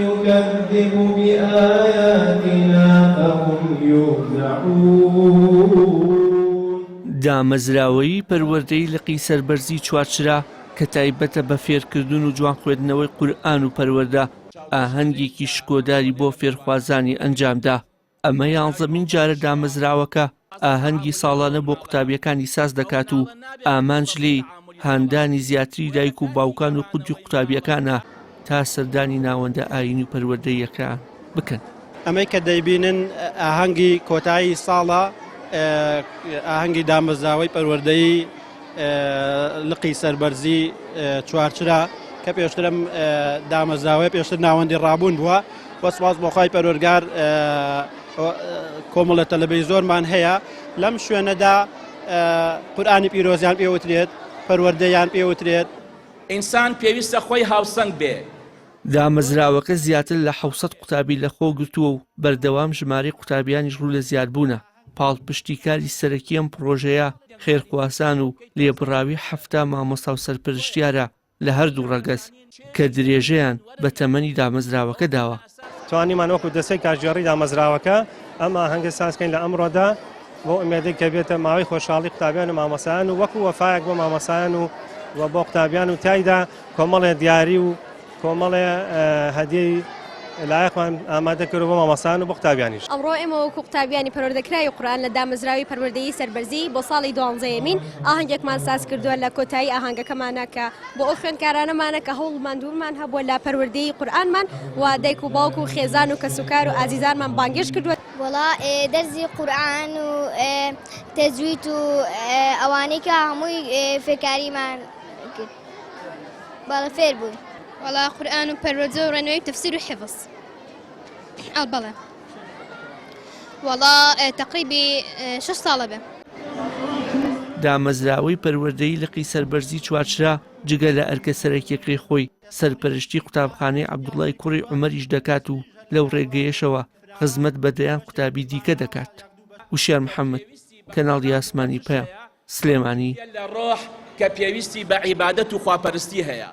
یکذب بآیاتنا فهم یوزعون. دامەزراوەیی پەروەردەی لقی سەربەرزی چوارچرا کە تایبەتە بە فێرکردن و جوان خوێندنەوەی قورئان و پەروەردە، ئاهەنگێکی شکۆداری بۆ فێرخوازانی ئەنجامدا. ئەمە یانزەمین جارە دامەزراوەکە ئاهەنگی ساڵانە بۆ قوتابیەکانی ساز دەکات و ئامانج لێی هاندانی زیاتری دایک و باوکان و خودی قوتابیەکانە تا سەردانی ناوەندە ئایینی و پەروەردەییەکان بکەن. ئەمەی کە دەیبینن ئاهەنگی کۆتایی ساڵە، ئاهەنگی دامەزراوەی پەروەردەیی لقی سەربەرزی چوارچرا کە پێشتر ئەم دامەزراوەیە پێشتر ناوەندی ڕابوون بووە و سپاس بۆ خوای پەروەردگار کۆمەڵە تەلەبەی زۆرمان هەیە لەم شوێنەدا قورئانی پیرۆزیان پێوترێت پەروەردەیان پێوترێت. ئینسان پێویستە خۆی هاوسەنگ بێ. دامەزراوەکە زیاتر لە 700 قوتابی لەخۆ گرتووە و بەردەوام ژمارەی قوتابیانیش ڕوو لە زیادبوونە. پاڵپشتیکاری سەرەکی ئەم پڕۆژەیە خێرخوازان و لێبڕاوی 70 مامۆستا و سەرپەرشتیارە لە هەردوو ڕەگەز کە درێژەیان بە تەمەنی دامەزراوەکە داوە. توانیمان وەکو دەستەی کارگێڕی دامەزراوەکە ئەم ئاهەنگە ساز کەین لە ئەمڕۆدا بەو ئومێدەی کە بێتە ماوەی خۆشحاڵی قوتابیان و مامۆستایان و وەکو وەفایەک بۆ مامۆستایان و و بۆ قوتابیان و تایدا کۆمەڵێ دیاری و کۆمەڵێ هەدیەی لایەقمان ئامادە کردووە بۆ مامۆستایان و بۆ قوتابیانیش. ئەمڕۆ ئێمە وەکو قوتابیانی پەروەردەکراوی قورئان لە دامەزراوی پەروەردەیی سەربەرزی بۆ ساڵی دوانزەیەمین ئاهەنگێکمان ساز کردووە لە کۆتایی ئاهەنگەکەمانە کە بۆ ئەو خوێندکارانەمانە کە هەوڵ ماندووبوونمان هەبووە لە پەروەردەی قورئانمان و دایک و باوک و خێزان و کەسوکار و ئازیزانمان بانگێشت کردووە. وەڵا دەرزی قورئان و تەجوید و ئەوانەی کە هەمووی فێرکاریمان کرد. بەڵێ فێر بووین. وەڵا قورئان و پەروەردە و ڕێنوێی و تەفسیر و حفظ ئەڵ بەڵێ وەڵا تەقریبی شەش ساڵە بێ. دامەزراوەی پەروەردەیی لقی سەربەرزی چوارچرا جگە لە ئەرکە سەرەکیەکەی خۆی سەرپەرشتی قوتابخانەی عەبدوڵای کوڕی عومەریش دەکات و لەو ڕێگەیەشەوە خزمەت بە دەیان قوتابی دیکە دەکات. وشیار محەمەد، کەناڵی ئاسمانی پەیام. سلێمانی. لە ڕۆح کە پێویستی بە عیبادەت و خواپەرستی هەیە.